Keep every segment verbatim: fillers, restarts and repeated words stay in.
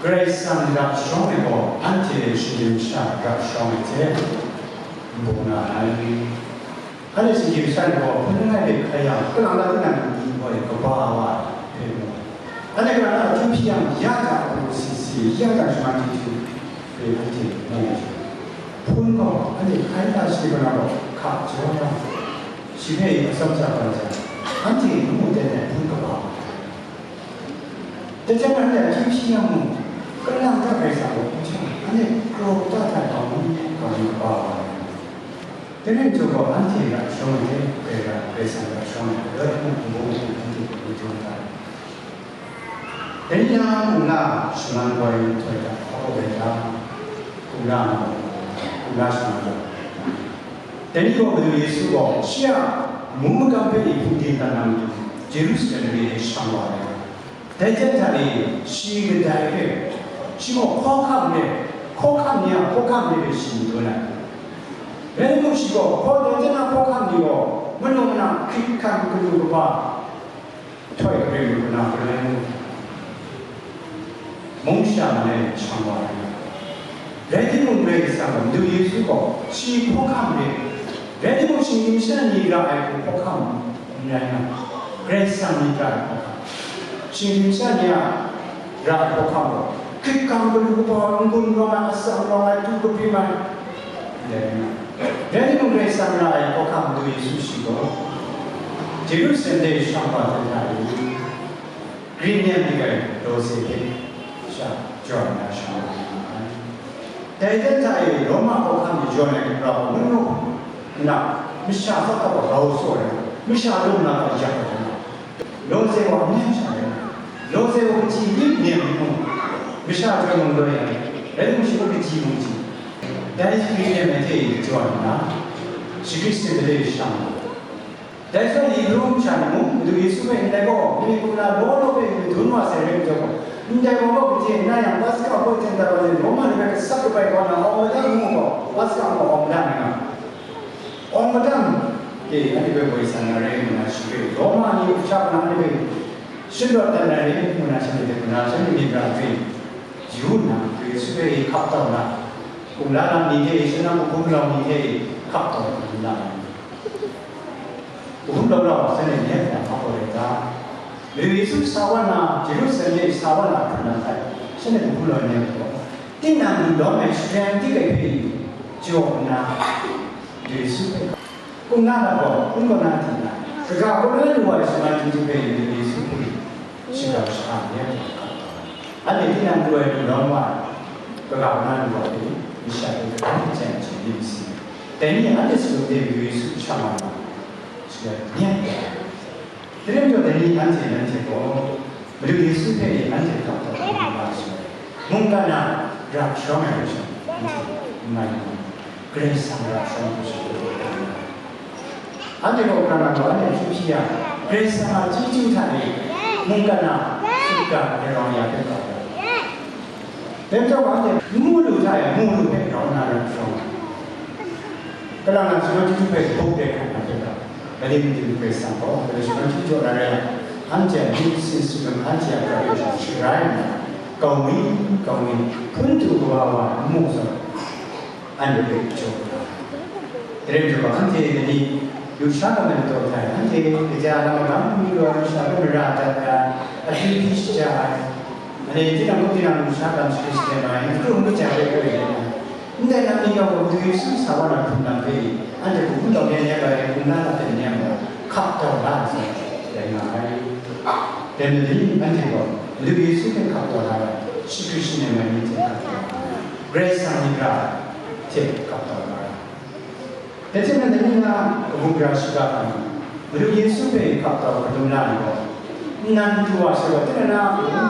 Karai Kasang rap shawng ai gaw, anhte shinggyim sha rap shawng ai hte, n bung nga ai. Anhte shinggyim sha ni gaw, hpun langai hpe hkai yang, kalang la tinang ni gaw kaba wa ai hpe mu ai. Anhte kalang la akyu hpyi yang, ya ja pru si si, ya ja shaman chyeju hpe anhte mu ai. Hpun gaw, anhte hkai la shi kaw na gaw, hka jaw yang, shi hpe atsawm sha tawn jang, anhte n mu dan ai hpun kaba wa ai. Dai hte maren, anhte akyu hpyi yang mung, kalang ta Karai Kasang gaw hpung hkying, anhte kraw kata hta hkawm n kau ai kaba wa ai. Dai rai nhtawm gaw, anhte ra shawng ai hte, Karai ra, Karai Kasang ra shawng ai, rai mung, n bung mung, anhte gaw n jaw da ai. Dai ni na, hpung la shaman woi nhtoi hta hkawhkam rai ta, hpung la, hpung la shaman woi. Dai ni gaw Madu Yesu gaw shi a mung magam hpe hpung dingdan na matu, Jerusalem mare e shang wa ai. Dai jan hta e, shi kadai hpe, shi gaw hkawhkam re, hkawhkam ni a hkawhkam re hpe shi madun ai. Rai timung, shi gaw hkaw dai jan a hkawhkam ni gaw, manu mana hkrit hkan galu kaba, htoi kabrim lu na hkrum ai, mung sha malai shang wa ai. Rai timung, Karai Kasang gaw, Madu Yesu gaw, shi hkawhkam re, rai timung, shinggyim sha ni ra ai hku hkawhkam n rai nga, Karai Kasang myit ra ai hkawhkam, shinggyim sha ni a ra ai hkawhkam gaw, hkrit hkang galu kaba, n-gun rawng ai, atsam rawng ai, tu kabrim ai, ndai rai nga. Rai timung, Karai Kasang ra ai hkawhkam Madu Yesu shi gaw, Jerusalem de shang wa hte hta e, Grin nem dik ai lawze hpe sha jawn na shang ai. Dai jan hta e Roma hkawhkam ni jawn ai hkra gaw, manu nna masha hkawhkam gaw grau tsaw ai, masha lung na gaw yak ai, lawze gaw a myen sha ai, lawze gaw kaji ning nem mung, masha jawn mung loi ai, rai timung, shi gaw kaji mung ji, dai grin nem ai hte jawn nna, shi Hkristu de shang ai. Dai hte Hibru masha ni mung, Madu Yesu hpe ndai gaw, myit hkum na law law hpe madun wa sai rai majaw gaw, ndai gaw gaw kaji na yang, Paska hpaw hten dat wa ai Roma ni hpe gasat kabai kau na awng madat ngu gaw, Paska ngu awng madat ai nga. Awng madat e, anhte hpe goi san na rai ngu na, shi hpe Roma ni kasha kalang ni hpe shanawt dat na rai ngu na, shanhte hte kaw na, shanhte myit ra hpe yu nna, Madu Yesu hpe hkap tau na, kumla lam ni hte, shanang kahpung galaw ni hte hkap tau na, Kahpung galaw shanhte ni a hpang hkawhkam rai ta? Madu Yesu sa wa na, Jerusalem de sa wa na hkrum na hta, shanhte kahpung galaw ni a hpang, tinang lu lawm ai sharen dik ai hpe jaw nna, Madu Yesu hpe, kumla lam gaw, hpun kaw na di na, kaga kaw na lu ai shaman chyeju hpe Madu Yesu hpe, shingkang shaka ni a hpang hkap taw ai. Anhte tinang lu ai lu lawm wa ai, kaga kaw na lu ai hpe, masha hpe kaga hte jan ai hte myit masi ai. Dai ni anhte salum de Madu Yesu hpe shang wa na, shi rai ni ai. Dai rai majaw, dai ni anhte, nanhte gaw Madu Yesu hpe anhte hkap taw hkrum nga ai shaloi, mungkan a rap shawng ai hpe sha, anhte n mai n mai, Karai Kasang rap shawng ai hpe sha, anhte gaw hkra nang gaw anhte hkyu hpyi yang, Karai Kasang a chyeju hta e mungkan a sutgan ai rawng ya hpe kau ai. Dai majaw, anhte mu lu hta e mu lu hpe grau nna rap shawng ai. Kalang na shaman chyeju hpe buk de hkrat na hpe ga, Kaning ting Karai Kasang gaw, Karai shaman chyeju jaw na rai yang, anhte a myit sin sut nna, anhte a prat hpe sha sharai nna, kau mi, kau mi, hpun du kaba wa n mu zawn, anhte hpe jaw na. Dai rai majaw, anhte dai ni, lusha lam ai ladaw hta e, anhte kaja lam magam mi gaw, lusha hpe mara dat ai, akyu hpyi shaja ai, anhte tinang hku tinang lusha lam shakri shaden ai, n kru n kaja hpe koi ai, ndai lam ni gaw Madu Yesu sa wa na hpung lam hpe, anhte hpung hpun taw ni a ni a bai, hpung la na hte ni a gaw, hkap taw la ai zawn, rai nga ai. Dai majaw, anhte gaw Madu Yesu hpe hkap taw la ai, shakri shanem ai ni hte hkap taw la ai, Karai Kasang myit ra hte hkap taw la ai. Dai hte maren, dai ni na kabu gara shiga hkam, Madu Yesu hpe hkap taw hkadum la ai gaw, nnan du wa sai gaw, tinang na,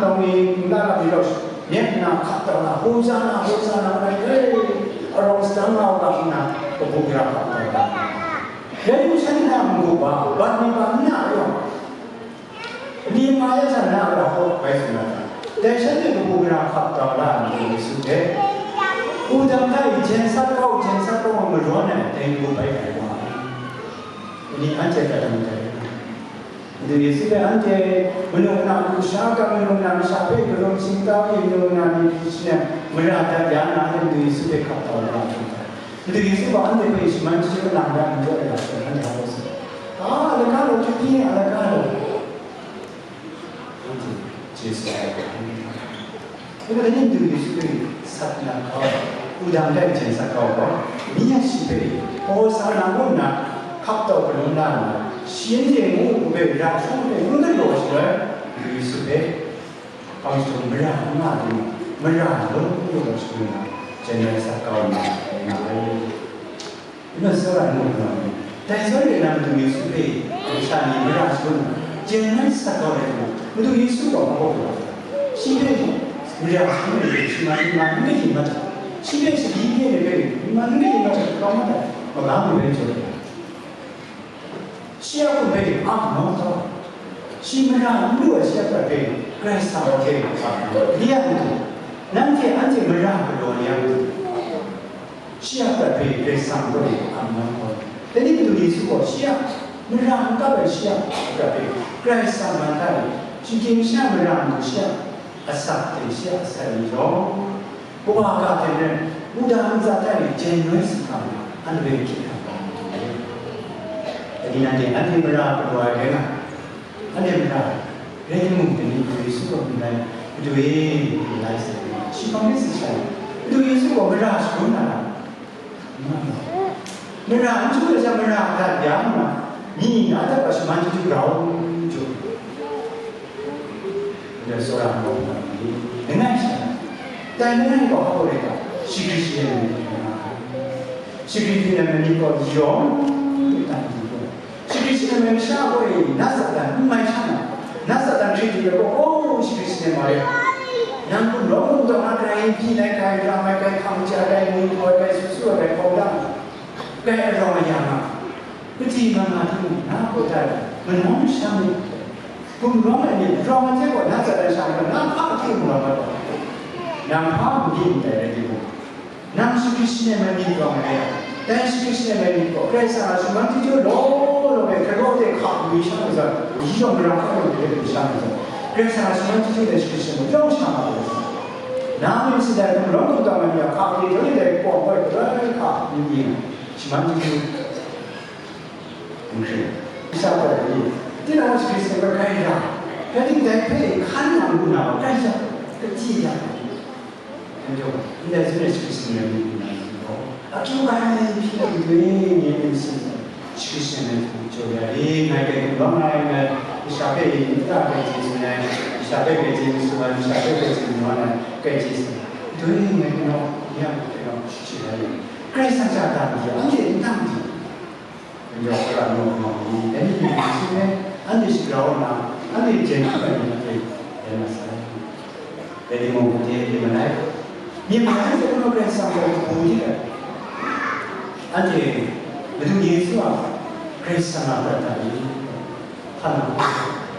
nlang ni, nlang lap ni gaw, myit nna hkap taw na, Hosana, Hosana, ngu na, e, arawng sadang nga u ga, ngu na, kabu gara hkap taw na. Dai ni shanhte a munggu ba, bat ni ba, nna yawng, Nehemia hta na a hkawhkam bai tsun na hta, dai shanhte kabu gara hkap taw la ai Madu Yesu hpe, wudang hta e jen sat kau, jen sat kau, marawn ai dai mung bai rai wa ai. Ni anhte hta dang dai rai nga, Madu Yesu hpe anhte manu na lusha ga, manu na masha hpe karum shingtau e, manu na myit hpyi shing ai mara dat ya na, anhte Madu Yesu hpe hkap tau na, Madu Yesu gaw anhte hpe shaman chyeju kalang ya n jaw ya, anhte hpa gaw sa, a laka law, Judi ni a laka law, anhte Yesu hpe Ngu ai ni, Madu Yesu hpe sat na kau, wudang dai jen sat kau gaw, myi a shi hpe, Hosana ngu nna hkap tau galun la nna, shi anhte ngu u hpe ra hkrum hpe ngu dat law shaloi, Madu Yesu hpe, hpang jahtum mara n nga ai ni, mara law law shaloi na, jen rai sat kau nna, dai nga ai. Nna tsawra ngu nna, dai zawn e na Madu Yesu hpe masha ni mara shagun nna, jen rai sat kau ai hku, Madu Yesu gaw hpa hkawk lu ai. Shi hpe mara shagun ai hte shi man n kayin mat ai, shi hpe sadi hpyi ai hpe man n kayin mat ai, grau mat ai, magam ni rai jaw ai. Shi a hkum hpe ap nawng taw, shi mara n lu ai shi a prat hpe Karai Kasang hpe ap nawng. Li a matu, nanhte anhte mara galaw ni a matu, shi a prat hpe Karai Kasang kaw e ap nawng gaw, dai ni Madu Yesu gaw shi a mara n kap ai shi a prat hpe Karai Kasang man hta e, shinggyim shana mara n lu shi a asak hte shi a asak ni jaw, kawa ga hte maren, wudang ntsa hta e jen noi sa hkam, anhte hpe hkying hkam ga ai. Dai ni nanhte, anhte mara galaw ai rai nga, anhte mara rai timung, dai ni Madu Yesu gaw n rai, Madu e, n rai sai, shi hpang de tsun sai, Madu Yesu gaw mara shagun na ra, mara n chyu ai sha, mara hta ya nna, myi ni na adat wa shaman chyeju grau n chyu. Ndai tsawra ngu ai ni, langai sha, dai langai gaw hpa rai ta, shagri shanem ai ni nga ai. Shagri shanem ai ni gaw yawng dan di gaw, shagri shanem ai masha gaw e, na Satan n mai sha na, na Satan hkrit di ai gaw, o, shagri shanem ai. Nang gumrawng gumdaw na grai n byin ai, grai ram ai, grai hkam ja ai, grai mu ai, grai su su ai, grai hkau dang ai, grai arawng aya nga ai. Kaji nga nga hte mung, na hpaw tai, manawng sha myit. Gumrawng ai ni, rawng ai hte gaw, na Satan sha myit, na hpa hte gumrawng ai gaw, nang hpa n byin ndai rai timung, nang shagri shanem ai myit rawng ai, dai shagri shanem ai myit gaw, Karai Kasang a shaman chyeju law law hpe, galaw de hka mi sha ai zawn, yi yawng mara hka yawng de mi sha ai zawn, Karai Kasang a shaman chyeju dai shagri shanem yawng sha nga ai zawn, nang myit sindai gumrawng gumdaw ai ni a hka hte, dai dai pawng gaw, galoi hka mi mi ai, shaman chyeju N hkring. Sha prat ai ni, tinang Yesu Hkristu hpe grai ra, rai timung, dai hpe hkan nang lu na gaw, grai ya, kaji ya. Anhte gaw, ndai zawn e Yesu Hkristu rai lu na gaw, akyu grai hpyi ai doi ni n sin, Yesu Hkristu rai lu jaw ya e, ngai dai gumrawng ai, ngai masha hpe nta grai chye tsun ai, masha hpe grai chye tsun ai, masha hpe grai chye tsun ai, grai chye tsun ai. Doi ngai kanau, ya kanau, shi rai. Karai Kasang hta dang di, anhte n dang di. Anhte hkra naw hkra ni, dai ni hte Yesu hpe anhte shagrau nna, anhte jen hkrum ai ni hte rai na sai. Dai timung, gade de malai, myit malai hte Karai Kasang gaw kabu dik ai. Anhte Madu Yesu a Karai Kasang a prat hta e, hpa na,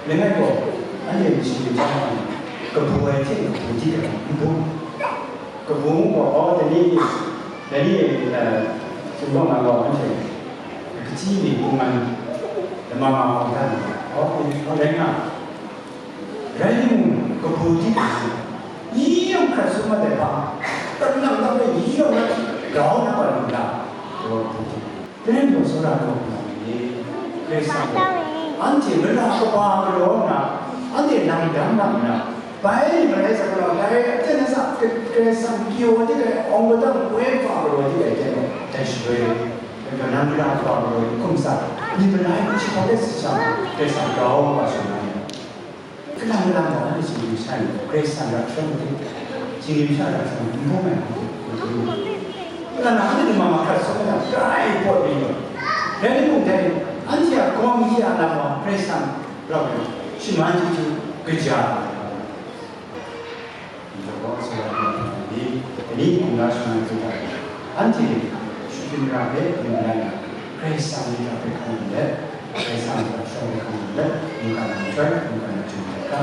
langai gaw, anhte machyi lam chyam ai, kabu ai hte kabu dik ai, n bung. Kabu gaw, dai ni, dai ni, eh, tsun bam na gaw, anhte, kachyi ni bung ai, lama ma hkawm dan, aw, aw, rai nga. Rai timung, kabu dik ai, yi yawng hkrat sum mat ai hpa, kanang nang e yi yawng rai, grau na pal lu na, kabu dik. Dai rai gaw, tsawra gaw, Karai Kasang gaw, anhte mara kaba galaw nna, anhte lam dang nga nna, bai ni marai sa galaw, dai aten asa Karai Kasang pyaw dik ai, awng padang poi hpa galaw dik ai aten gaw, dai shaloi, dai gaw, nang mara kaba galaw ai hkum sa, myit malai hku shi hkawt let sa sha, Karai Kasang grau wa sha na. Kalang kalang gaw anhte shinggyim sha ni gaw, Karai Kasang ra sharawng ai hte, shinggyim sha ra sharawng ai hte, n bung ai hku, kalang kalang anhte lama ma hkrat sum ai hta, grai pawt ring gaw, rai timung dai, anhte a gawm hkye a lam gaw, Karai Kasang rau ai, shaman chyeju kaja ai. Anhte gaw, sara hkrum hkrum ni, dai ni hkum la shaman hte hta, anhte shut hpring ra hpe ning rai nna, Karai Kasang ni hta hpe hkam lu let, Karai Kasang hta shawng hpe hkam lu let, mungkan na nhtoi, mungkan na jahtum hta hkra,